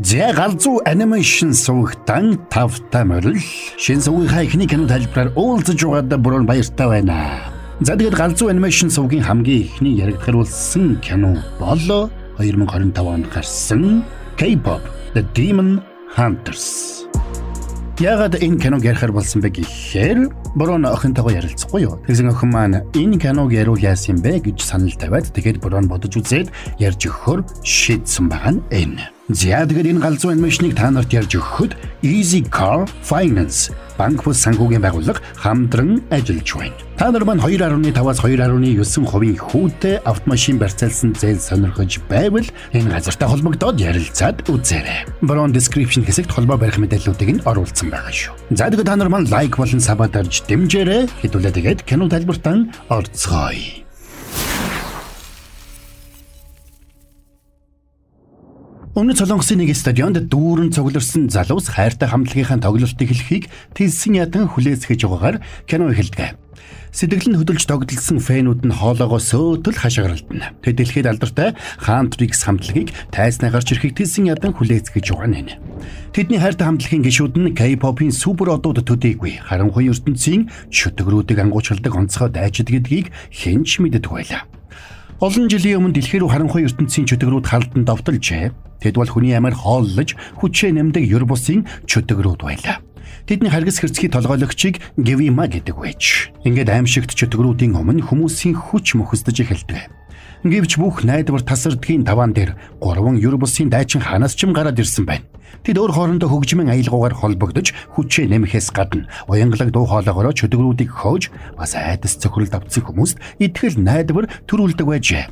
За галзуу animation сувагтан тавтай морил шинэ сувгийнхаа эхний кино тайлбараар уулзаж байгаадаа бүрэн баяртай байна. За тэгээд галзуу animation сувгийн хамгийн эхний яригдахар болсон кино бол 2025 онд гарсан K-pop The Demon Hunters. Яагаад энэ киног ярихар болсон бэ гэхээр Борон охинтойгоо ярилцахгүй юу. Тэгсэн охин маань энэ киног яриул яасан юм бэ гэж санал тавиад тэгээд Борон бодож үзээд ярьж өгөхөөр шийдсэн байгаа нь энэ. За тэгээд энэ галзуу animation ыг та нарт ярьж өгөхөд Easy Car Finance банк бус санхүүгийн байгууллага хамтран ажиллаж байна. Та нар маань 2.5-аас 2.9% хүүтэй автомашин барьцаалсан зээл сонирхож байвал энэ газартай холбогдоод ярилцаад үзээрэй. Борон description хэсэгт холбоо барих мэдээллүүдийг нь оруулсан байгаа шүү. За тэгээд та нар маань like болон sub аа дарж дэмжээрэй. Хэдүүлээ тэгээд кино тайлбартан орцгоё. Өмнөд Солонгосын нэг стадионд дүүрэн цугларсан залуус хайртай хамтлагийнхаа тоглолтыг хэлхийг тэлсэн ядан хүлээцгэж байгаагаар кино эхэлдэг. Сэтгэл нь хөдөлж догдолсон fan үүд нь хоолоогоо сөөтөл хашгиралдана. Тэд дэлхийд алдартай Huntrix хамтлагийг тайзнаа гарч ирэхийг тэлсэн ядан хүлээцгэж байгаа нь. Тэдний хайртай хамтлагийн гишүүд нь K-pop-ын супер одууд төдийгүй харанхуй ертөнцийн чөтгөрүүдийг ангуучладаг онцгой дайчид гэдгийг хэн ч мэддэг байлаа. Олон жилийн өмнө дэлхий рүү харанхуй ертөнцийн чөтгөрүүд халдан довтолжээ. Тэд бол хүний амиар хооллож хүчээ нэмдэг ер бусын чөтгөрүүд байлаа. Тэдний харгас хэрцгий толгойлогчийг Гвима гэдэг байж. Ингээд аимшигт чөтгөрүүдийн өмнө хүмүүсийн хүч мөхөсдөж эхэлдэг. Гэвч бүх найдвар тасардгийн таваан дээр гурван ер бусын дайчин ханаас ч юм гараад ирсэн байна. Тэд өөр хоорондоо хөгжмийн аялгаугаар холбогдож хүчээ нэмэхээс гадна уянгалаг дуу хоолойгоороо чөтгөрүүдийг хөөж бас айдас цохиролд автсан хүмүүст итгэл найдвар төрүүлдэг байжээ.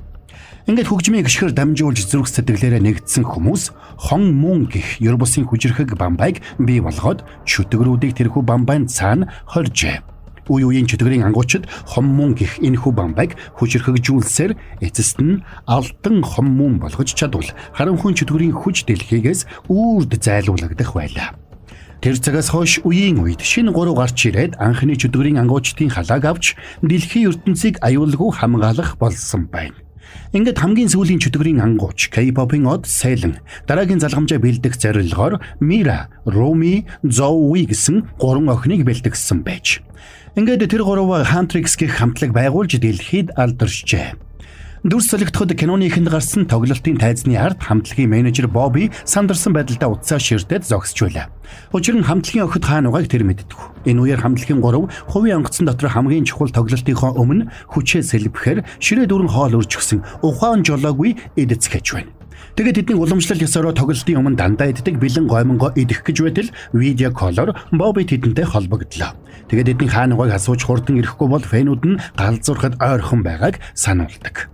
Ингээд хөгжмийн гიშгэр дамжуулж зүрх сэтгэлээрээ нэгдсэн хүмүүс хон мөн гэх ер бусын хүчирхэг бамбайг бий болгоод чөтгөрүүдийг тэрхүү бамбайн цаана хоржээ. Үе үеийн чөтгөрийн ангуучид хон мөн гэх энэхүү бамбайг хүчирхэгжүүлсээр эцэст нь алтан хон мөн болгож чадвал харанхуйн чөтгөрийн хүч дэлхийгээс үрд зайлуулагдах байлаа. Тэр цагаас хойш үеийн үед шинэ гурав гарч ирээд анхны чөтгөрийн ангуучдын халааг авч дэлхийн ертөнцийг аюулгүй хамгаалах болсон байна. Ингээд хамгийн сүүлийн чөтгөрийн ангууч K-pop-ын од Сэлэн дараагийн залгамжаа бэлдэх зорилгоор Мира, Руми, Зоуи гэсэн гурван охиныг бэлтгэсэн байж. Ингээд тэр гурав Huntrix гэх хамтлаг байгуулж дэлхийд алдаршжээ. Дүрс солигдоход киноны эхэнд гарсан тоглолтын тайзны ард хамтлагийн менежер Бобби сандарсан байдалтай утсаа ширтээд зогсож байлаа. Учир нь хамтлагийн охид хаана байгааг тэр мэддэг. Энэ үеэр хамтлагийн гурав хувийн онгоцон дотор хамгийн чухал тоглолтынхоо өмнө хүчээ сэлбэхээр ширээ дүүрэн хоол өржгсөн ухаан жолоогүй эдэцгэж байна. Тэгээд тэдний уламжлал ёсороо тоглолтын өмнө дандаа иддэг бэлэн гоймонгоо идэх гэж байтал видео call оор Бобби тэдэнтэй холбогдлоо. Тэгээд тэдний хаана байгааг асууж хурдан ирэхгүй бол fan үүд нь галзуурхад ойрхон байгааг сануулдаг.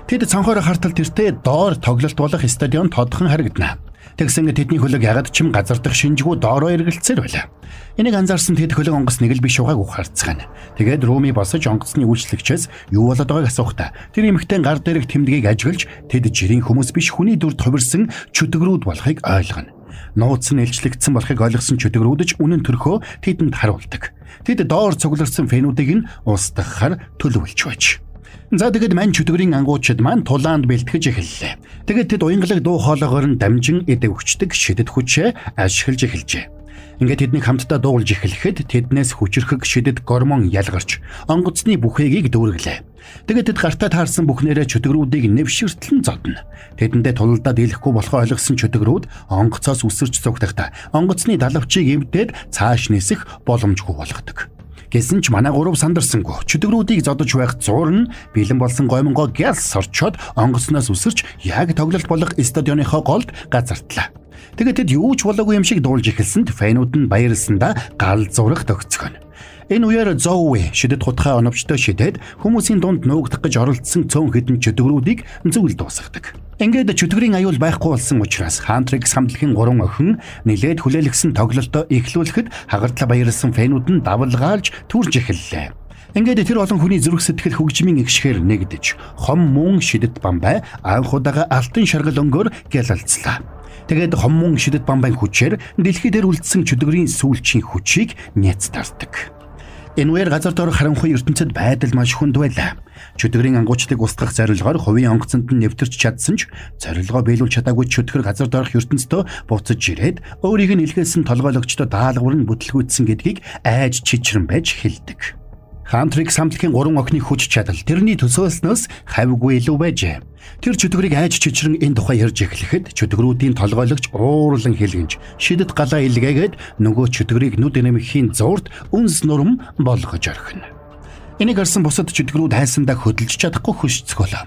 Тэд цонхоор хартал тэртээ доор тоглолт болох стадион тодхон харагдана. Тэгсэн тэдний хөлөг ягаад ч юм газар дах шинжгүй доороо эргэлцээр байлаа. Энийг анзаарсан тэд хөлөг онгоц нэг л биш байгааг ухаарцгаана. Тэгээд Руми босож онгоцны үйлчлэгчээс юу болоод байгааг асуухдаа тэр эмэгтэй гар дээрх тэмдгийг ажиглаж тэд жирийн хүмүүс биш хүний дүрд хувирсан чөтгөрүүд болохыг ойлгоно. Нууц нь илчлэгдсэн болохыг ойлгосон чөтгөрүүд ч үнэн төрхөө тэдэнд харуулдаг. Тэд доор цугларсан fan үүдийг нь устгахаар төлөвлөж байж. За тэгээд мань чөтгөрийн ангуучид маань тулаанд бэлтгэж эхэллээ. Тэгээд тэд уянгалаг дуу хоолойгоор нь дамжин идэвхждэг шидэт хүчээ ашиглаж эхэлжээ. Ингээд тэднийг хамтдаа дуулж эхлэхэд тэднээс хүчирхэг шидэт гормон ялгарч онгоцны бүхээгийг дүүргэлээ. Тэгээд тэд гартаа таарсан бүхнээрээ чөтгөрүүдийг нэвширтлэн зодно. Тэдэндээ тулалдаад дийлэхгүй болохоо ойлгосон чөтгөрүүд онгоцоос үсэрч цугдахдаа онгоцны далавчийг эвдээд цааш нисэх боломжгүй болгодог. Гэсэн ч манай гурав сандарсангүй. Чөтгөрүүдийг зодож байх зуур нь бэлэн болсон гоймонгоо гялс сорчоод онгоцноос үсэрч яг тоглолт болох стадионыхоо голд газартлаа. Тэгээд тэд юу ч болоогүй юм шиг дуулж эхэлсэнд fan үүд нь баярлсандаа галзуурах төгцгөнө. Энэ үеэр Зоуи шидэт хутгаа оновчтой шидээд хүмүүсийн дунд нуугдах гэж оролдсон цөөн хэдэн чөтгөрүүдийг зүйл дуусгадаг. Ингээд чөтгөрийн аюул байхгүй болсон учраас Huntrix хамтлагийн гурван охин нилээд хүлээлгэсэн тоглолтоо эхлүүлэхэд хагартлаа баярлсан fan үүд нь давлгаалж төрж эхэллээ. Ингээд тэр олон хүний зүрх сэтгэл хөгжмийн эгшгээр нэгдэж хом мөн шидэт бамбай анх удаага алтан шаргал өнгөөр гялалцлаа. Тэгээд хом мөн шидэт бамбайн хүчээр дэлхий дээр үлдсэн чөтгөрийн сүүлчийн хүчийг няцтардаг. Энэ үеэр газар доорх харанхуй ертөнцид байдал маш хүнд байлаа. Чөтгөрийн ангуучдыг устгах зорилгоор хувийн онгоцонд нь нэвтэрч чадсан ч зорилгоо биелүүлж чадаагүй чөтгөр газар доорх ертөнцийн буцаж ирээд өөрийг нь илгээсэн толгойлогчдод даалгавар нь бүтлгүүцсэн гэдгийг айж чичрэн байж хэлдэг. Hunter X хамтлагийн 3 охины хүч чадал тэрний төсөөлснөөс хавьгүй илүү байжээ. Тэр чөтгөрийг айж чичрэн энэ тухай ярьж эхлэхэд чөтгөрүүдийн толгойлогч уурлан хэлгэнж шидэт галаа илгээгээд нөгөө чөтгөрийг нүд нэмэхийн зуурт үнс нурам болгож орхино. Энийг харсан бусад чөтгөрүүд хайсандаа хөдөлж чадахгүй хөшцгөөлөө.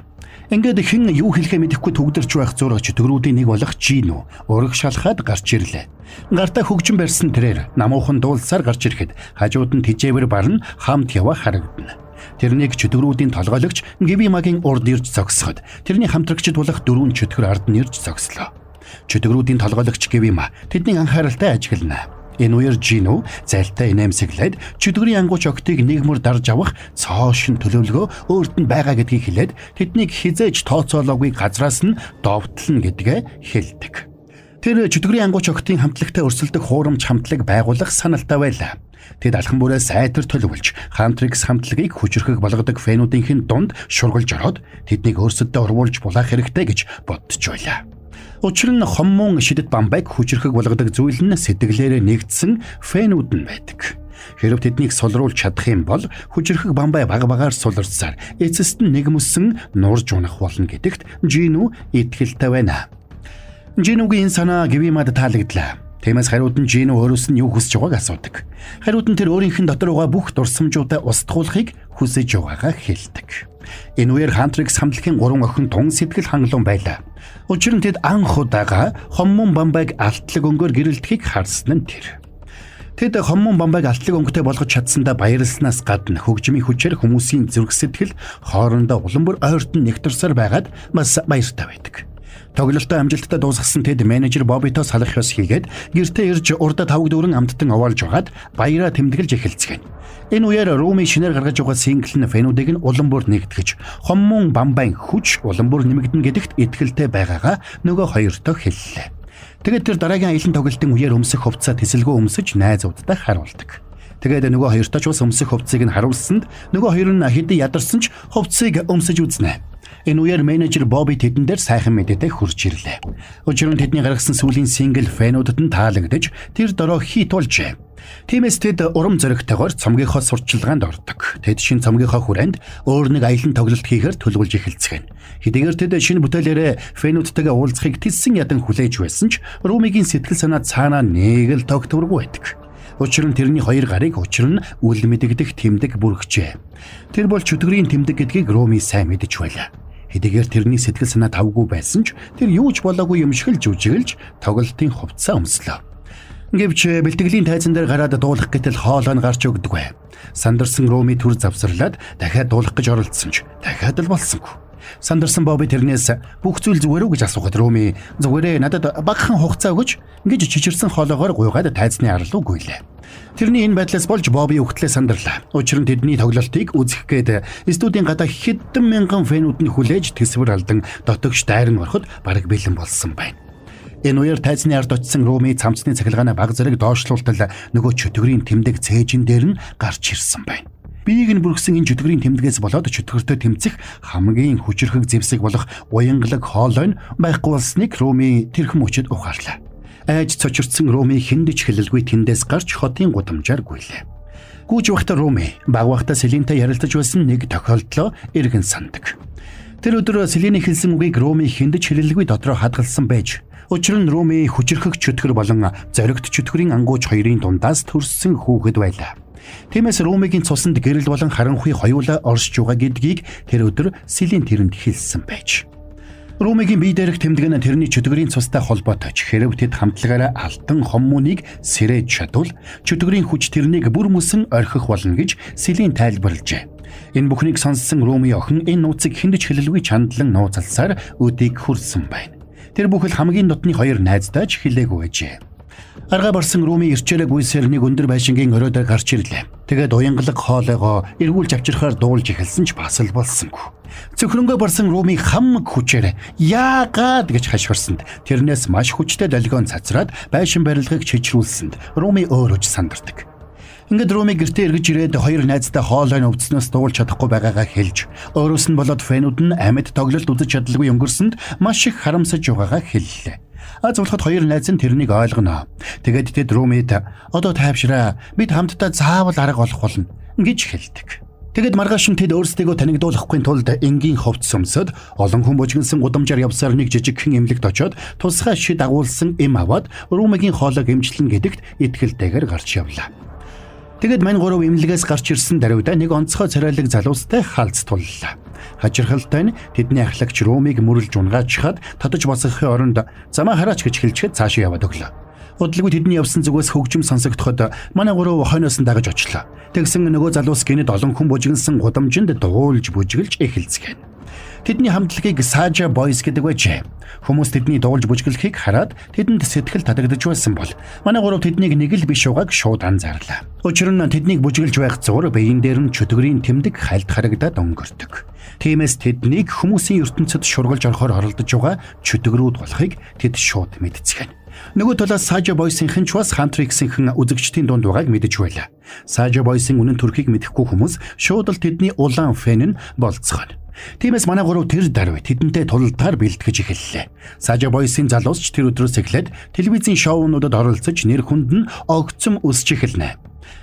Ингээд хэн юу хэлэхээ мэдэхгүй түгдэрч байх зур чөтгөрүүдийн нэг болох Жину ураг шалхаад гарч ирлээ. Гартаа хөгжин барьсан тэрээр намуухан дуулсаар гарч ирэхэд хажууд нь тижээвэр барна хамт яваа харагдана. Тэрнийг чөтгөрүүдийн толгойлогч Гивимагийн урд ирж зогсоход тэрний хамтрагчид болох дөрвөн чөтгөр ард нь ирж зогслоо. Чөтгөрүүдийн толгойлогч Гивима тэдний анхааралтай ажиглана. Энэ үеэр Жину зайлтай инээмсэглээд чөтгөрийн ангууч октыг нэг мөр дарж авах цоо шин төлөвлөгөө өөрт нь байгаа гэдгийг хэлээд тэднийг хизээж тооцоолоогүй газраас нь довтлно гэдгээ хэлдэг. Тэр чөтгөрийн ангууч октын хамтлагтай өрсөлдөх хуурамч хамтлаг байгуулах саналтай байлаа. Тэд алхан бүрээ сайтар төлөвлөж Hunter X хамтлагийг хүчрхэг болгодог фэнүүдийнхэн дунд шургалж ороод тэднийг өөрсөддөө урвуулж булаах хэрэгтэй гэж боддож байлаа. Учир нь хоммун шидэт бамбайг хүчрхэг болгодог зүйл нь сэтгэлээрээ нэгдсэн фэнүүд нь байдаг. Хэрв тэднийг сулруулж чадах юм бол хүчрхэг бамбай баг багаар суларсаар эцэст нь нэгмөссөн нурж унах болно гэдэгт Жину итгэлтэй байна. Жинугийн энэ санаа Гивимад таалагдлаа. Тиймээс хариуд нь Жину өөрөөс нь юу хүсэж байгааг асуудаг. Хариуд нь тэр өөрийнх нь дотор байгаа бүх дурсамжуудаа устгуулахыг хүсэж байгаагаа хэлдэг. Энэ үеэр Hunter X хамтлагийн 3 охин тун сэтгэл хангалуун байлаа. Учир нь тэд анх удаага хоммон бамбайг алтлаг өнгөөр гэрэлтэхийг харсан нь тэр. Тэд хоммон бамбайг алтлаг өнгөтэй болгож чадсандаа баярлснаас гадна хөгжмийн хүчээр хүмүүсийн зүрх сэтгэл хоорондоо улам бүр ойртон нэгтэрсээр байгаад бас баяртай байдаг. Тоглолтоо амжилттай дуусгасан тэд менежер Боббитой салах ёс хийгээд гэртээ ирж урдаа тавг дүүрэн амттан овоолж байгаад баяраа тэмдэглэж эхэлцгээнэ. Энэ үеэр Руми шинээр гаргаж байгаа сингл нь фэнүүдийг нь улам бүр нэгтгэж хоммун бамбайн хүч улам бүр нэмэгдэнэ гэдэгт итгэлтэй байгаагаа нөгөө хоёртоо хэллээ. Тэгээд тэр дараагийн аялан тоглолтын үеэр өмсөх хувцас тэсэлгүй өмсөж найзуудтай харуулдаг. Тэгээд нөгөө хоёртоо ч бас өмсөх хувцсыг нь харуулсанд нөгөө хоёр нь хэдий ядарсан ч хувцсыг өмсөж үзнэ. Энэ үеэр менежер Бобби тэдэн дээр сайхан мэдээтэй хурж ирлээ. Учир нь тэдний гаргасан сүүлийн сингл фэнүүдэд нь таалагдаж тэр дороо хит болжээ. Тиймээс тэд урам зоригтойгоор цомгийнхоо сурчилгаанд ордог. Тэд шинэ цомгийнхоо хүрээнд өөр нэг аялан тоглолт хийхээр төлөвлөж эхэлцгээнэ. Хэдийгээр тэд шинэ бүтээлээрээ фэнүүдтэйгээ уулзахыг тэссэн ядан хүлээж байсан ч Румигийн сэтгэл санаа цаанаа нэг л тогтворгүй байдаг. Учир нь тэрний хоёр гарыг учир нь үл мэдэгдэх тэмдэг бүргэжээ. Тэр бол чөтгөрийн тэмдэг гэдгийг Руми сайн мэдэж байлаа. Хэдийгээр тэрний сэтгэл санаа тавгүй байсан ч тэр юу ч болоогүй юм шиг л жүжиглж тоглолтын хувцас өмслөө. Гэвч бэлтгэлийн тайзан дээр гараад дуулах гэтэл хоолой нь гарч өгдөггүй. Сандарсан Руми төр завсарлаад дахиад дуулах гэж оролдсон ч дахиад л болсонгүй. Сандарсан Бобби тэрнээс бүх зүйл зүгээр үү гэж асуухад Руми зүгээрээ надад багахан хугацаа өгөж гэж чичирсэн хоолоогоор гуйгаад тайзны арлуу гүйлээ. Тэрний энэ байдлаас болж Бобби өгтлээ сандарлаа. Учир нь тэдний тоглолтыг үзэх гээд студийн гадаа хэдэн мянган фэнүүд нь хүлээж төсвөр алдан дотогш дайран ороход бараг бэлэн болсон байна. Энэ үеэр тайзны ард очисон Руми цамцны цахилгаанаа баг зэрэг доошлуултал нөгөө чөтгөрийн тэмдэг цээжин дээр нь гарч ирсэн байна. Биеийг нь бүрхсэн энэ чөтгөрийн тэмдгээс болоод чөтгөртөө тэмцэх хамгийн хүчрхэг зэвсэг болох уянгалаг хоолой нь байхгүй болсныг Руми тэрхэн мөчөд ухаарлаа. Айж цочирдсан Руми хэндэж хэлэлгүй тэндээс гарч хотын гудамжаар гүйлээ. Гүйж байхдаа Руми баг байхдаа Селинтэй ярилцаж байсан нэг тохиолдлоо эргэн сандаг. Тэр өдөр Селиний хэлсэн үгийг Руми хэндэж хэлэлгүй дотроо хадгалсан байж учир нь Руми хүчрхэг чөтгөр болон зоригт чөтгөрийн ангууч хоёрын дундаас төрсөн хүүхэд байлаа. Тиймээс Румигийн цуснд гэрэл болон харанхуй хоёулаа оршиж байгаа гэдгийг тэр өдөр Селин тэрэнд хэлсэн байж. Румигийн бие дээрх тэмдэг нь тэрний чөтгөрийн цустай холбоотой ч хэрв тэд хамтлагаараа алтан хоммуныг сэрээж чадвал чөтгөрийн хүч тэрнийг бүр мөсөн орхих болно гэж Селин тайлбарлажээ. Энэ бүхнийг сонссон Руми охин энэ нууцыг хэндэж хэлэлгүй чандлан нууцласаар өдийг хүрсэн байна. Тэр бүхэл хамгийн дотны хоёр найздаа ч хэлээгүй байжээ. Аргаа барсан Руми ирчээрээ гүйсээр нэг өндөр байшингийн орой дээр гарч ирлээ. Тэгээд уянгалаг хоолойгоо эргүүлж авчирхаар дуулж эхэлсэн ч бас л болсонгүй. Цөхрөнгөө барсан Руми хамаг хүчээр яагаад гэж хашгирсанд тэрнээс маш хүчтэй долгион цацраад байшин барилгыг чичрүүлсэнд Руми өөрөж сандардаг. Ингээд Руми гэртээ эргэж ирээд хоёр найзтай хоолой нь өвдснөөс дуулж чадахгүй байгаагаа хэлж, өөрөөс нь болоод fan үүд нь амьд тоглолт үзэж чадалгүй өнгөрсөнд маш их харамсаж байгаагаа хэллээ. Аз болоход хоёр найз нь тэрнийг ойлгоно. Тэгээд тэд Румид "Одоо тайвшраа, бид хамтдаа заавал арга олох болно" гэж хэлдэг. Тэгээд маргааш нь тэд өөрсдийгөө танигдуулахгүй тулд энгийн хувцас өмсөд олон хүн бужигнасан гудамжаар явсаар нэг жижигхэн эмнэлэгт очиод тусгай шид агуулсан эм аваад Румигийн хоолойг эмчлэн гэдэгт итгэлтэйгээр гарч явлаа. Тэгээд мань гурав эмнэлгээс гарч ирсэн даруйда нэг онцгой царайлаг залуустай халз туллаа. Хажирхалтай нь тэдний ахлагч Румиг мөрлж унгаачихад татаж босгохын оронд "Замаа хараач" гэж хэлчихэд цаашаа яваад өглөө. Удалгүй тэдний явсан зүгээс хөгжим сонсогдоход манай гурав хойноос нь дагаж очлоо. Тэгсэн нөгөө залуус гэнэт олон хүн бужигнасан гудамжинд дуулж бүжиглж эхэлцгээнэ. Тэдний хамтлагийг Saja Boys гэдэг байжээ. Хүмүүс тэдний дуулж бүжиглэхийг хараад тэдэнд сэтгэл татагдаж байсан бол манай гурав тэднийг нэг л биш байгааг шууд анзаарлаа. Учир нь тэднийг бүжиглж байх зур биеэн дээр нь чөтгөрийн тэмдэг хальт харагдаад өнгөрдөг. Тиймээс тэднийг хүмүүсийн ертөнцид шургалж орохоор оролдож байгаа чөтгөрүүд болохыг тэд шууд мэдцгээнэ. Нөгөө талаас Saja Boys-ийн ч бас Huntrix-ийн үзэгчдийн дунд байгааг мэдэж байлаа. Saja Boys-ийн үнэн төрхийг мэдэхгүй хүмүүс шууд л тэдний улаан fan нь болцгооно. Тиймээс манай гурав тэр даруй тэдэнтэй тулалдахаар бэлтгэж эхэллээ. Saja Boys-ийн залуус ч тэр өдрөөс эхлээд телевизийн шоунуудад оролцож нэр хүнд нь огцом өсч эхэлнэ.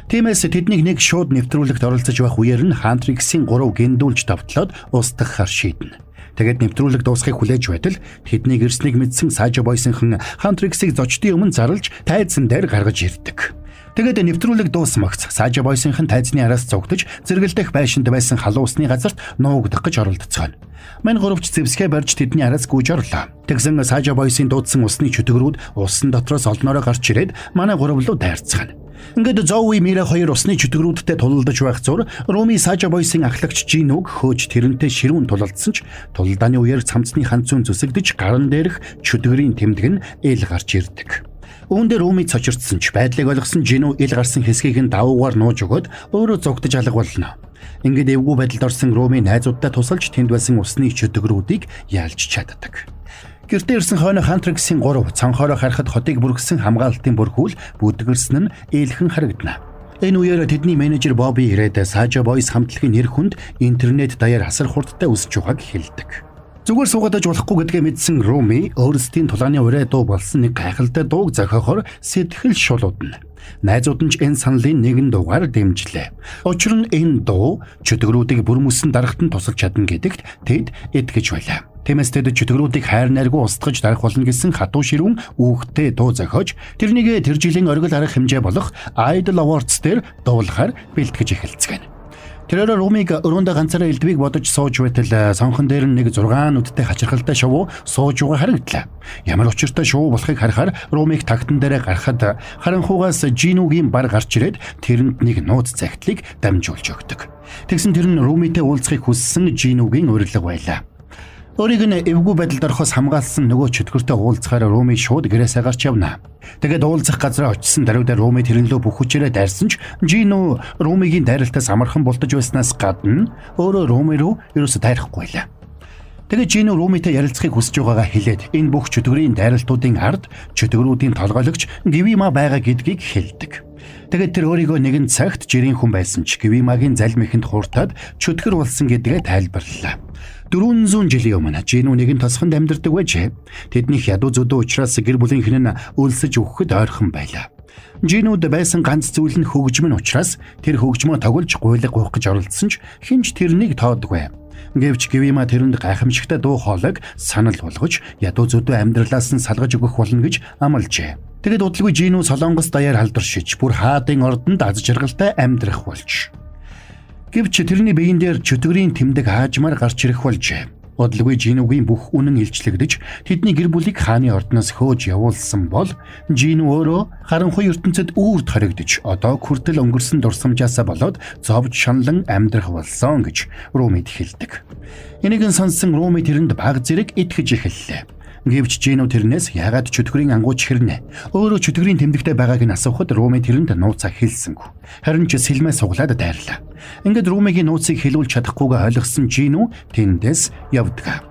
Тиймээс тэднийг нэг шууд нэвтрүүлэгт оролцож байх үеэр нь Huntrix-ийн гурав гиндүүлж давтлаад устгахаар шийднэ. Тэгээд нэвтрүүлэг дуусахыг хүлээж байтал тэднийг ирснийг мэдсэн Saja Boys-ийн Huntrix-ийг зочдын өмнө зарлж тайзан дээр гаргаж ирдэг. Тэгээд нэвтрүүлэг дуусмагц Saja Boys-ийн тайзны араас зугтаж зэрэгэлдэх байшинд байсан халуун усны газарт нуугдах гэж оролдоцгооно. Мань гуравч зэвсгээ барьж тэдний араас гүйж орлоо. Тэгсэн Saja Boys-ийн дуудсан усны чөтгөрүүд усан дотроос олноороо гарч ирээд манай гурав руу дайрцгаана. Ингээд Зоуи Мира хоёр усны чөтгөрүүдтэй тулалдаж байх зур Руми Saja Boys-ийн ахлагч Жинуг хөөж тэрнтэй ширүүн тулалдсан ч тулалдааны үеэр цамцны ханцун зүсэгдэж гаран дээрх чөтгөрийн тэмдэг нь ил гарч ирдэг. Үүн дээр Руми цочирдсан ч байдлыг ойлгосон Жину ил гарсан хэсгийг нь давуугаар нууж өгөөд өөрөө зугтаж алга болно. Ингээд эвгүй байдалд орсон Руми найзуудтай тусалж тэнд байсан усны чөтгөрүүдийг ялж чаддаг. Гэртээ ирсэн хойно Huntrix-ийн гурав цонхоороо харахад хотыг бүргэсэн хамгаалалтын бүрхүүл бүдгэрсэн нь ээлхэн харагдана. Энэ үеэр тэдний менежер Бобби ирээд Saja Boys хамтлагийн нэр хүнд интернет даяар асар хурдтай өсөж байгааг хэлдэг. Зүгээр суугаад болохгүй гэдгээ мэдсэн Руми өөрсдийн тулааны урай дуу болсон нэг гайхалтай дууг зохиохоор сэтгэл шулуудна. Найзууд нь ч энэ саналын нэгэн дуугаар дэмжлээ. Учир нь энэ дуу чөтгөрүүдийг бүр мөсөн дарахад нь тусалж чадна гэдэгт тэд итгэж байлаа. Тиймээс тэд чөтгөрүүдийг хайр найргүй устгаж дарах болно гэсэн хатуу ширүүн үүхтэй дуу зохиож тэрнийг тэр жилийн оргил арга хэмжээ болох Idol Awards дээр дуулахаар бэлтгэж эхэлцгээнэ. Тэрээр Румиг өрөөндөө ганцаараа элдвийг бодож сууж байтал сонхон дээр нэг 6 нүдтэй хачирхалтай шувуу сууж байгаа харагдлаа. Ямар учиртай шувуу болохыг харахаар Румиг тагтан дээрээ гарахад харанхугаас Жинугийн бар гарч ирээд тэрэнд нэг нууц захидлыг дамжуулж өгдөг. Тэгсэн тэр нь Румитэй уулзахыг хүссэн Жинугийн урилга байлаа. Өөрийг нь эвгүй байдалд орохоос хамгаалсан нөгөө чөтгөртэй уулзахаар Руми шууд гэрээсээ гарч явна. Тэгээд уулзах газараа очисон даруйда Руми тэрэн лөө бүх хүчээрээ дайрсан ч Жину Румигийн дайралтаас амархан бултаж байснаас гадна өөрөө Руми руу ерөөсө дайрахгүй байлаа. Тэгээд Жину Румитэй ярилцахыг хүсэж байгаагаа хэлээд энэ бүх чөтгөрийн дайралтуудын ард чөтгөрүүдийн толгойлогч Гвима байгаа гэдгийг хэлдэг. Тэгээд тэр өөрийгөө нэгэн цагт жирийн хүн байсан ч Гвимагийн залмихэнд хууртаад чөтгөр болсон гэдгээ тайлбарлалаа. 400 жилийн өмнө Жину нэгэн тосгонд амьдардаг байжээ. Тэднийх ядуу зүдүү учраас гэр бүлийнх нь өлсөж өгөхөд ойрхон байлаа. Жинууд байсан ганц зүйл нь хөгжим нь учраас тэр хөгжмөө тоглож гуйлга гуйх гэж оролдсон ч хэн ч тэрнийг тоодгүй. Гэвч Гвима тэрэнд гайхамшигтай дуу хоолойг санал болгож ядуу зүдүү амьдралаас нь салгаж өгөх болно гэж амлажээ. Тэгээд удалгүй Жину Солонгос даяар халдваршиж бүр хаадын ордонд аз жаргалтай амьдрах болж. Гэвч тэрний биеэн дээр чөтгөрийн тэмдэг хаажмаар гарч ирэх болжээ. Удалгүй Жинугийн бүх үнэн илчлэгдэж тэдний гэр бүлийг хааны ордноос хөөж явуулсан бол Жину өөрөө харанхуй ертөнцид үүрд хоригдож одоо хүртэл өнгөрсөн дурсамжаасаа болоод зовж шаналан амьдрах болсон гэж Румид хэлдэг. Энийг нь сонссон Руми тэрэнд баг зэрэг итгэж эхэллээ. Гэвч Жину тэрнээс яагаад чөтгөрийн ангууч хэрнэ? Өөрөө чөтгөрийн тэмдэгтэй байгааг нь асуухад Руми тэрэнд нууцаа хэлсэнгүй. Харин ч сэлмээ суглаад дайрлаа. Ингээд Румигийн нууцыг хэлүүлж чадахгүйгээ ойлгосон Жину тэндээс явдаг.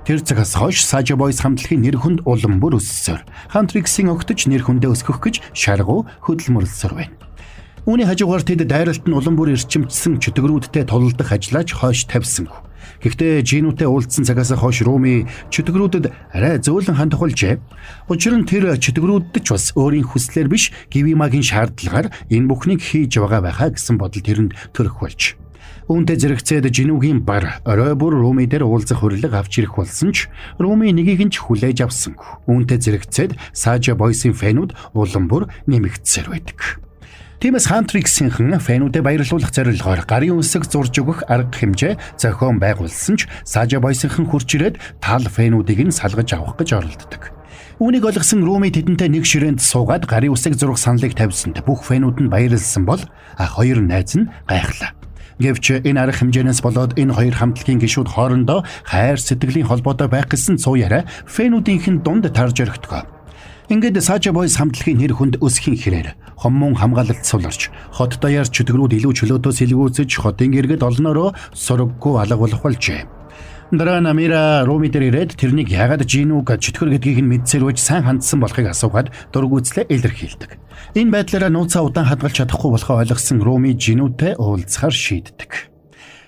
Тэр цагаас хойш Saja Boys хамтлагийн нэр хүнд улам бүр өссөөр Huntrix-ийн огтж нэр хүндээ өсгөх гэж шаргуу хөдөлмөрлсөр байна. Үүний хажуугаар тэд дайралт нь улам бүр эрчимжсэн чөтгөрүүдтэй тулалдах ажлаач хойш тавьсангүй. Гэхдээ Жинүүтэй уулзсан цагаас хойш Руми чөтгөрүүдэд арай зөөлөн хандах болжээ. Учир нь тэр чөтгөрүүдэд ч бас өөрийн хүслээр биш Гивимагийн шаардлагаар энэ бүхнийг хийж байгаа байхаа гэсэн бодол тэрэнд төрөх болж. Үүнтэй зэрэгцээд Жинүүгийн бар орой бүр Руми дээр уулзах урилга авч ирэх болсон ч Руми нэгийг нь ч хүлээж авсангүй. Үүнтэй зэрэгцээд Сажа Бойсын fan үүд улам бүр нэмэгдсээр байдаг. Тиймээс Huntrix-ийнхэн fan үүдэд баярлуулах зорилгоор гарын үсэг зурж өгөх арга хэмжээ зохион байгуулсан ч Сажа Бойсынхан хурж ирээд тал fan үүдийг нь салгаж авах гэж оролддог. Үүнийг ойлгосон Руми тэдэнтэй нэг ширээнд суугаад гарын үсэг зурах саналыг тавьсанд бүх fan үүд нь баярлсан бол хоёр найз нь гайхлаа. Гэвч энэ арга хэмжээнээс болоод энэ хоёр хамтлагийн гишүүд хоорондоо хайр сэтгэлийн холбоотой байх гэсэн цуу яриа fan үүдийнхэн дунд тарж орхидог. Ингээд Сажа Бойс хамтлагийн нэр хүнд өсөхийн хэрээр хоммун хамгаалалт суларч хот даяар чөтгөрүүд илүү чөлөөтөө сэлгүүцэж хотын иргэд олноороо сураггүй алга болох болжээ. Дараа нь Амира Руми дээр ирээд тэрнийг яагаад Жинүүг чөтгөр гэдгийг нь мэдсээр байж сайн хандсан болохыг асуугаад дургүйцлээ илэрхийлдэг. Энэ байдлаараа нууцаа удаан хадгалж чадахгүй болохоо ойлгосон Руми Жинүүтэй уулзахар шийддэг.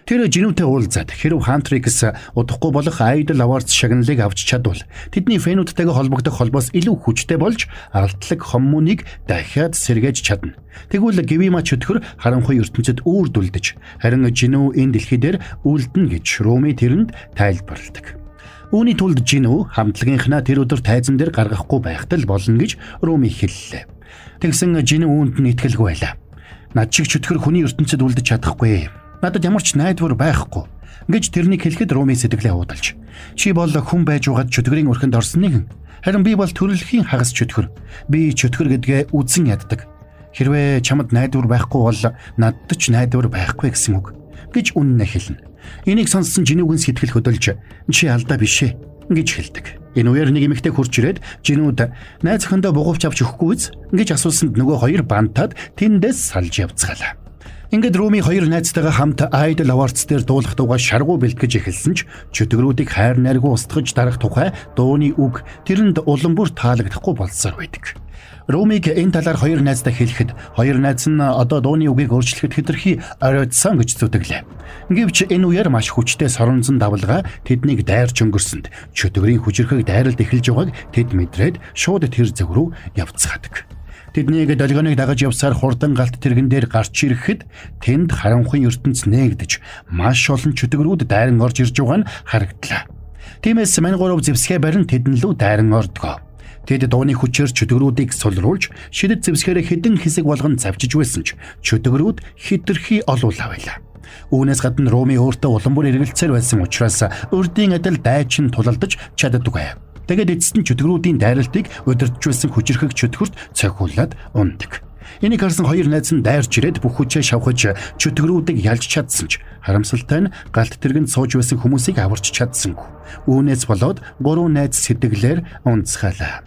Тэр Жинүүтэй уулзаад хэрв Huntrix удахгүй болох Idol Awards шагналыг авч чадвал тэдний fan үүдтэйгээ холбогдох холбоос илүү хүчтэй болж алдлаг хоммуныг дахиад сэргээж чадна. Тэгвэл Гвима чөтгөр харанхуй ертөнцид үүрд үлдэж, харин Жинүү энэ дэлхий дээр үлдэнэ гэж Руми тэрэнд тайлбарладаг. Үүний тулд Жинүү хамтлагийнхнаа тэр өдөр тайзан дээр гаргахгүй байхад л болно гэж Руми хэллээ. Тэгсэн Жинүү үүнд нь итгэлгүй байлаа. Над шиг чөтгөр хүний ертөнцид үлдэж чадахгүй. Надад ямар ч найдвар байхгүй гэж тэрнийг хэлэхэд Руми сэтгэлээ уудалж. Чи бол хүн байж угаад чөтгөрийн өрхөнд орсон нэгэн. Харин би бол төрөлхийн хагас чөтгөр. Би чөтгөр гэдгээ үзэн яддаг. Хэрвээ чамд найдвар байхгүй бол надад ч найдвар байхгүй гэсэн үг гэж үнэнээ хэлнэ. Энийг сонссон Жинүүгэн сэтгэл хөдөлж, чи алдаа биш ээ гэж хэлдэг. Энэ үеэр нэг эмэгтэй хурж ирээд Жинүүд найз охиндоо бугуувч авч өгөхгүй биз гэж асуусанд нөгөө хоёр бантаад тэндээс салж явцгаалаа. Ингээд Руми хоёр найзтайгаа хамт Idol Awards дээр дуулах дуугаа шаргуу бэлтгэж эхэлсэн ч чөтгөрүүдийг хайр найргүй устгаж дарах тухай дууны үг тэрэнд улам бүр таалагдахгүй болсоор байдаг. Румиг энэ талаар хоёр найздаа хэлэхэд хоёр найз нь одоо дууны үгийг өөрчлөхөд хэтэрхий оройтсон гэж зүтгэлээ. Гэвч энэ үеэр маш хүчтэй соронзон давлгаа тэднийг дайрч өнгөрсөнд чөтгөрийн хүчирхэг дайралт эхэлж байгааг тэд мэдрээд шууд тэр зөв рүү явцгаадаг. Тэднийг долгионыг дагаж явсаар хурдан галт тэрэгэн дээр гарч ирэхэд тэнд харанхуйн ертөнц нээгдэж маш олон чөтгөрүүд дайран орж ирж байгаа нь харагдлаа. Тиймээс мань гурав зэвсгээ барин тэдэн лүү дайран ордгоо. Тэд дууны хүчээр чөтгөрүүдийг сулруулж шидэт зэвсгээрээ хэдэн хэсэг болгон завчиж байсан ч чөтгөрүүд хэтэрхий олуулаа байлаа. Үүнээс гадна Руми өөртөө улам бүр эргэлцээр байсан учраас урдын адил дайчин тулалдаж чаддаггүй. Тэгээд эцэст нь чөтгөрүүдийн дайралтыг удирдах байсан хүчирхэг чөтгөрт цохиулаад ундаг. Энийг харсан хоёр найз нь дайрч ирээд бүх хүчээ шавхаж чөтгөрүүдийг ялж чадсан ч харамсалтай нь галт тэргэнд сууж байсан хүмүүсийг аварч чадсангүй. Үүнээс болоод гурван найз сэтгэлээр унцгаалаа.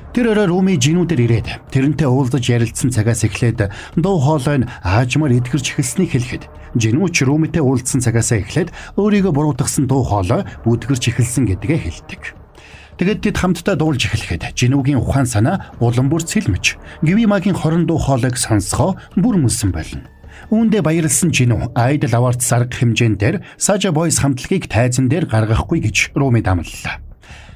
Тэр орой Руми Жинүүдээр ирээд тэрнтэй уулзаж ярилцсан цагаас эхлээд дуу хоолой нь аажмаар эдгэрч эхэлснийг хэлэхэд Жинүүч Румитэй уулзсан цагаас эхлээд өөрийгөө буруутгасан дуу хоолой бүдгэрч эхэлсэн гэдгээ хэлдэг. Тэгээд тэд хамтдаа дуулж эхлэхэд Жинүүгийн ухаан санаа улам бүр цэлмэж, Гвимагийн 20 дуу хоолойг сонсгоо бүр мөсөн болно. Үүндээ баярлсан Жинүү Idol Awards арга хэмжээн дээр Saja Boys хамтлагийг тайзан дээр гаргахгүй гэж Румид амлалаа.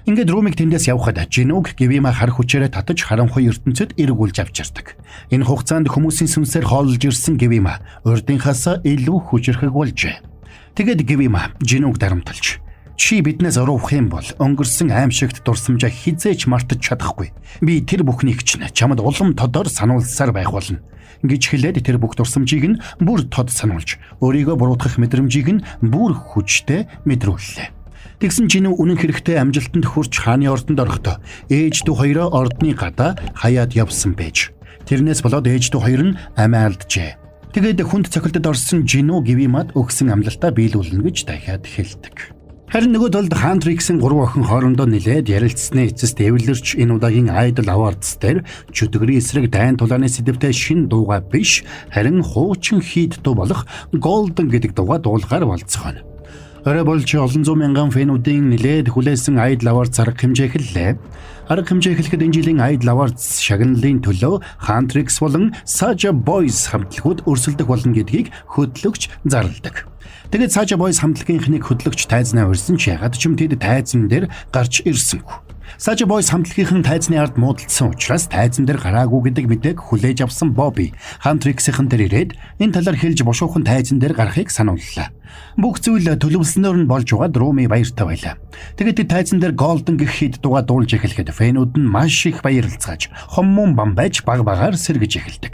Ингээд Румиг тэндээс явхад Жинүүг Гвима хар хүчээрээ татаж харанхуй ертөнцөд эргүүлж авчирдаг. Энэ хугацаанд хүмүүсийн сүнсээр хооллож ирсэн Гвима урдынхаас илүү хүчирхэг болжээ. Тэгээд Гвима Жинүүг дарамтлж чи биднээс урвах юм бол өнгөрсөн аимшигт дурсамжаа хэзээ ч мартаж чадахгүй. Би тэр бүхнийг чинь чамд улам тодор сануулсаар байх болно гэж хэлээд тэр бүх дурсамжийг нь бүр тод сануулж өөрийгөө буруутгах мэдрэмжийг нь бүр хүчтэй мэдрүүллээ. Тэгсэн чинь үнэн хэрэгтээ амжилтанд хүрч хааны ордонд орохдоо ээж дүү хоёроо ордны гадаа хаяад явсан байж. Тэрнээс болоод ээж дүү хоёр нь амиа алджээ. Тэгээд хүнд цохилтод орсон Жинүү Гвимад өгсөн амлалтаа биелүүлнэ гэж дахиад хэлдэг. Харин нөгөө талд Huntrix-ийн гурван охин хоорондоо нилээд ярилцсны эцэст эвлэрч энэ удаагийн Idol Awards дээр чөтгөрийн эсрэг дайн тулааны сэдэвтэй шинэ дуугаа биш харин хуучин хит дуу болох Golden гэдэг дуугаа дуулахаар болцгооно. Орой болж олон зуун мянган fan үүдийн нилээд хүлээсэн Idol Awards арга хэмжээ эхэллээ. Арга хэмжээ эхлэхэд энэ жилийн Idol Awards шагналын төлөө Huntrix болон Saja Boys хамтлагууд өрсөлдөх болно гэдгийг хөтлөгч зарладаг. Тэгээд Saja Boys хамтлагийнхнийг хөтлөгч тайзнаа урьсан ч ягаад ч юм тэд тайзан дээр гарч ирсэнгүй. Saja Boys хамтлагийнхан тайзны ард муудалдсан учраас тайзан дээр гараагүй гэдэг мэдээг хүлээж авсан Bobby Huntrix-ийн дээр ирээд энэ талаар хэлж бушуухан тайзан дээр гарахыг санууллаа. Бүх зүйл төлөвлөснөөр нь болж байгаад Руми баяртай байлаа. Тэгээд тэд тайзан дээр Golden гэх хит дуугаа дуулж эхлэхэд fan үүд нь маш их баярлцгааж, хоммун бамбайж баг багаар сэргэж эхэлдэг.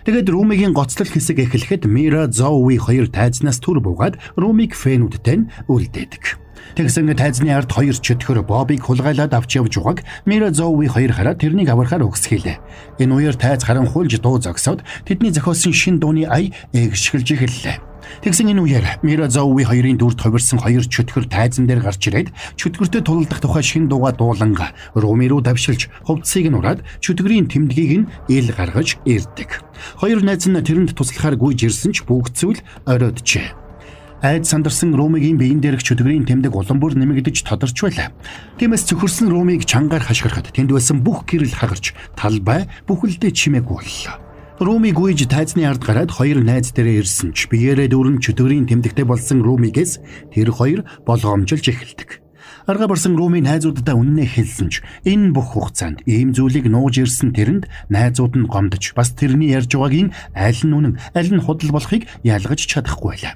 Тэгээд Румигийн гоцлол хэсэг эхлэхэд Мира, Зоуи хоёр тайзнаас түр буугаад Румиг fan үүдтэй нь үлдээдэг. Тэгсэн тайзны ард хоёр чөтгөр Бобыг хулгайлаад авч явж байгааг Мира, Зоуи хоёр хараад тэрнийг аврахаар үгсгийлээ. Энэ үеэр тайз харанхуйлж дуу зогсоод тэдний зохиосон шин дууны ая эгшгэлж эхэллээ. Тэгсэн энэ үеэр Мира, Зоуи хоёрын дүрд хувирсан хоёр чөтгөр тайзан дээр гарч ирээд чөтгөртэй тулалдах тухай шин дуугаа дууланга Руми руу давшилж хувцсыг нь ураад чөтгөрийн тэмдгийг нь ил гаргаж ирдэг. Хоёр найз нь тэрэнд туслахаар гүйж ирсэн ч бүгд зүйл оройджээ. Айд сандарсан Румигийн биеэн дээрх чөтгөрийн тэмдэг улам бүр нэмэгдэж тодорч байлаа. Тиймээс цөхөрсөн Румиг чангаар хашгирахад тэнд байсан бүх гэрэл хагарч талбай бүхэлдээ чимээгүй боллоо. Руми гүйж тайзны ард гараад хоёр найз дээрээ ирсэн ч биеэрээ дүүрэн чөтгөрийн тэмдэгтэй болсон Румигээс тэр хоёр болгоомжилж эхэлдэг. Аргаа барсан Руми найзууддаа үннээ хэлсэн ч энэ бүх хугацаанд ийм зүйлийг нууж ирсэн тэрэнд найзууд нь гомдож бас тэрний ярьж байгаагийн аль нь үнэн, аль нь худал болохыг ялгаж чадахгүй байлаа.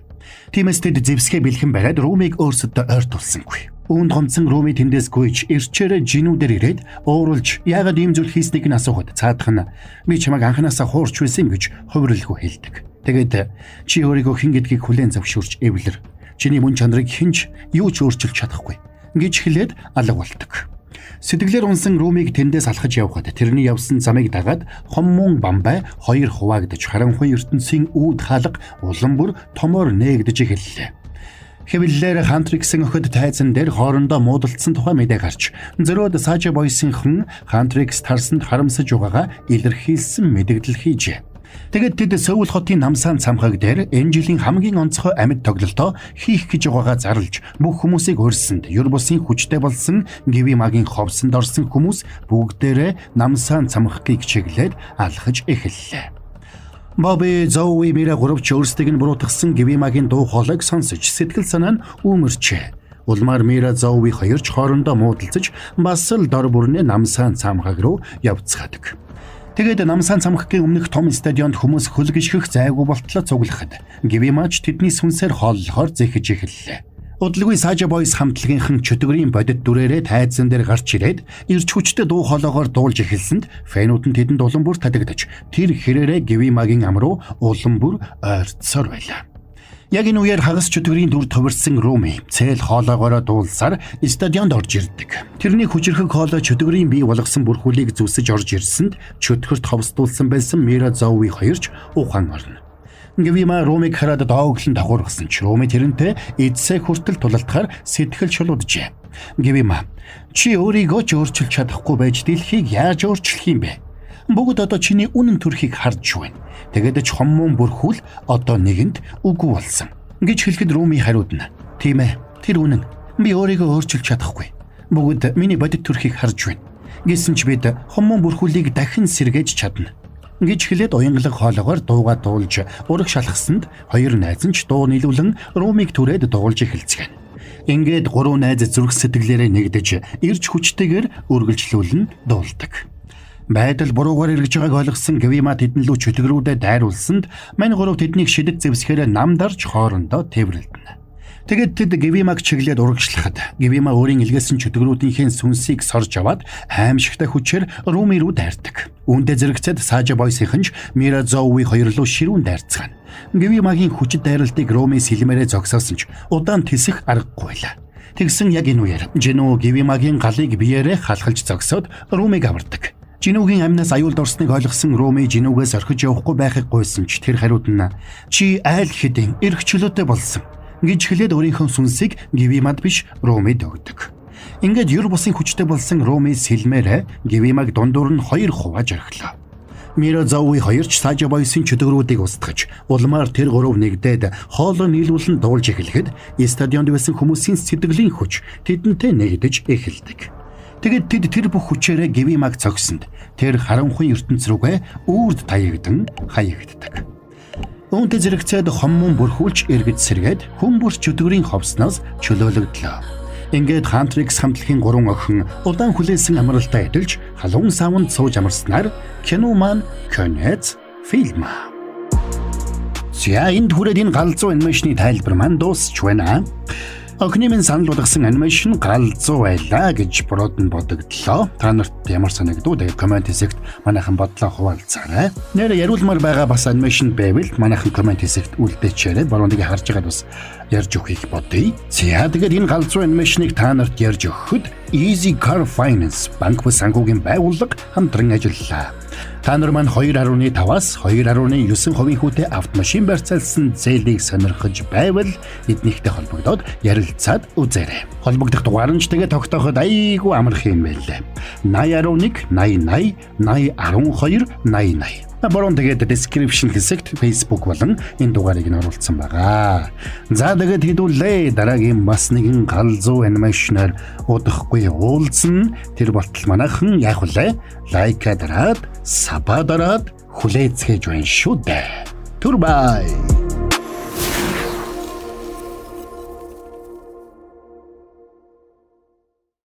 Тиймээс тэд зэвсгээ бэлхэн бариад Румиг өөрсөддөө ойртуулсангүй. Үүнд гомдсон Руми тэндээс гүйж эрчээрээ жинүүдээр ирээд ууралж яагаад ийм зүйл хийснийг нь асуухад цаадах нь би чамайг анханасаа хуурч байсан гэж хувирлгүй хэлдэг. Тэгээд чи өөрийгөө хэн гэдгийг хүлээн зөвшөөрч эвлэр. Чиний мөн чанарыг хэн ч юу ч өөрчилж чадахгүй гэж хэлээд алга болдог. Сэтгэлээр унсан Румиг тэндээс алхаж явхад тэрний явсан замыг дагаад хоммун бамбай хоёр хуваагдаж харанхуй ертөнцийн үүд хаалга улам бүр томоор нээгдэж эхэллээ. Хэвлэлээр Huntrix-ийн охид тайзан дээр хоорондоо муудалцсан тухай мэдээ гарч зөрөөд Saja Boys-ийнхэн Huntrix тарсанд харамсаж байгаагаа илэрхийлсэн мэдэгдэл хийжээ. Тэгээд тэд Сөүл хотын Намсан цамхаг дээр энэ жилийн хамгийн онцгой амьд тоглолтоо хийх гэж байгаагаа зарлж бүх хүмүүсийг урьсанд ер бусын хүчтэй болсон Гивимагийн ховсонд орсон хүмүүс бүгдээрээ Намсан цамхагийг чиглээд алхаж эхэллээ. Бобби, Зоуи, Мира гуравч өөрсдийг нь буруутгасан Гивимагийн дуу хоолойг сонсож сэтгэл санаа нь үүмэрчээ. Улмаар Мира, Зоуи хоёр ч хоорондоо муудалцаж бас л дор бүрнээ Намсан цамхаг руу явцгаадаг. Тэгээд Намсан цамхагийн өмнөх том стадионд хүмүүс хөл гიშгэх зайгүй болтлоо цуглахад Гивимач тэдний сүнсээр хооллохоор зэхэж эхэллээ. Удалгүй Saja Boys хамтлагийнхан чөтгөрийн бодит дүрээрээ тайзан дээр гарч ирээд ирч хүчтэй дуу хоолойгоор дуулж эхэлсэнд fan үүд нь тэдэнд улам бүр татагдаж тэр хэрээрээ Гивимагийн ам руу улам бүр ойртсоор байлаа. Яг энэ үеэр хагас чөтгөрийн дүр хувирсан Руми цээл хоолойгоороо дуулсаар стадионд орж ирдэг. Тэрний хүчирхэг хоолой чөтгөрийн бий болгосон бүрхүүлийг зүсэж орж ирсэнд чөтгөрт ховсдуулсан байсан Мира, Зоуи хоёр ч ухаан орно. Гвима Румиг хараад дооглон давхуургасан ч Руми тэрнтэй эдсээ хүртэл тулалдахаар сэтгэл шулууджээ. Гвима, чи өөрийгөө ч өөрчилж чадахгүй байж дэлхийг яаж өөрчлөх юм бэ? Бүгд одоо чиний үнэн төрхийг харж байна. Тэгээд ч хоммон бүрхүүл одоо нэгэнд үгүй болсон гэж хэлэхэд Руми хариудна. Тийм ээ, тэр үнэн. Би өөрийгөө өөрчилж чадахгүй. Бүгд миний бодит төрхийг харж байна. Гэсэн ч бид хоммон бүрхүүлийг дахин сэргээж чадна гэж хэлээд уянгалаг хоолоогоор дуугаа дуулж ураг шалхсанд хоёр найз нь ч дуу нийлүүлэн Румиг түрээд дуулж эхэлцгээнэ. Ингээд гурван найз зүрх сэтгэлээрээ нэгдэж ирж хүчтэйгээр үргэлжлүүлэн дуулдаг. Байдал буруугаар эргэж байгааг ойлгосон Гвима тэдэн лүү чөтгөрүүдэд дайруулсанд мань гурав тэднийг шидэт зэвсгээрээ нам дарж хоорондоо тэврэлдэнэ. Тэгээд тэд Гвимаг чиглээд урагшлахад Гвима өөрийн илгээсэн чөтгөрүүдийнхээ сүнсийг сорж аваад аимшигтай хүчээр Руми рүү дайрдаг. Үүнтэй зэрэгцээд Сажа Бойсийнхэн ч Мира, Зоуи хоёр руу ширүүн дайрцгаана. Гвимагийн хүчит дайралтыг Руми сэлмээрээ зогсоосон ч удаан тэсэх аргагүй байлаа. Тэгсэн яг энэ үеэр Жинүү Гвимагийн галыг биеэрээ халахалж зогсоод Румиг авардаг. Жинүүгийн амнаас аюулд орсныг ойлгосон Руми Жинүүгээс орхиж явахгүй байхыг гуйсан ч тэр хариуд нь чи айл хэдийн эрх чөлөөтэй болсон гэж хэлээд өөрийнхөө сүнсийг Гвимад биш Румид өгдөг. Ингээд ер бусын хүчтэй болсон Руми сэлмээрээ Гвимаг дундуур нь хоёр хувааж орхилоо. Миро, Зоуи хоёр ч Сажа Бойсын чөтгөрүүдийг устгаж, улмаар тэр гурав нэгдээд хоолой нийлүүлэн дуулж эхлэхэд стадионд байсан хүмүүсийн сэтгэлийн хүч тэдэнтэй нэгдэж эхэлдэг. Тэгээд тэд тэр бүх хүчээрээ Гвимаг цогсонд тэр харанхуй ертөнц рүүгээ үрд таягдан хаягддаг. Үүнтэй зэрэгцээд хоммон бүрхүүлж эргэж сэргээд хүн бүр чөтгөрийн ховсноос чөлөөлөгдлөө. Ингээд Hunter X хамтлагийн гурван охин удаан хүлээсэн амралтаа эдэлж, халуун саванд сууж амарснаар кино маань конец фильма. За, энд хүрээд энэ галзуу animation ы тайлбар маань дуусч байна. Охины минь санал болгосон animation галзуу байлаа гэж бурууд нь бодогдлоо. Та нарт ямар санагдав? Тэгээ comment хэсэгт манайхан бодлоо хуваалцаарай. Нэр яриулмаар байгаа бас animation байвал манайхан comment хэсэгт үлдээчээрэй. Бороондыг харж байгаад бас ярьж өгөхийг бодъё. За, тэгээд энэ галзуу animation ыг та нарт ярьж өгөхөд Easy Car Finance банк бус санхүүгийн байгууллага хамтран ажиллалаа. Та нар маань 2.5-аас 2.9% хүүтэй автомашин барьцаалсан зээлийг сонирхож байвал эднийхтэй холбогдоод ярилцаад үзээрэй. Холбогдох дугаар нь ч тэгээ тогтооход айгүй амарх юм байлээ. 80.1 80 80 80 12 80 80. Борон тэгээд description хэсэгт Facebook болон энэ дугаарыг нь оруулсан байгаа. За, тэгээд хэдүүлээ дараагийн бас нэгэн галзуу animation аар удахгүй уулзна. Тэр болтол манайхан яах вүлээ? Like аа дараад, sub аа дараад хүлээцгээж байна шүү дээ. Түр бай.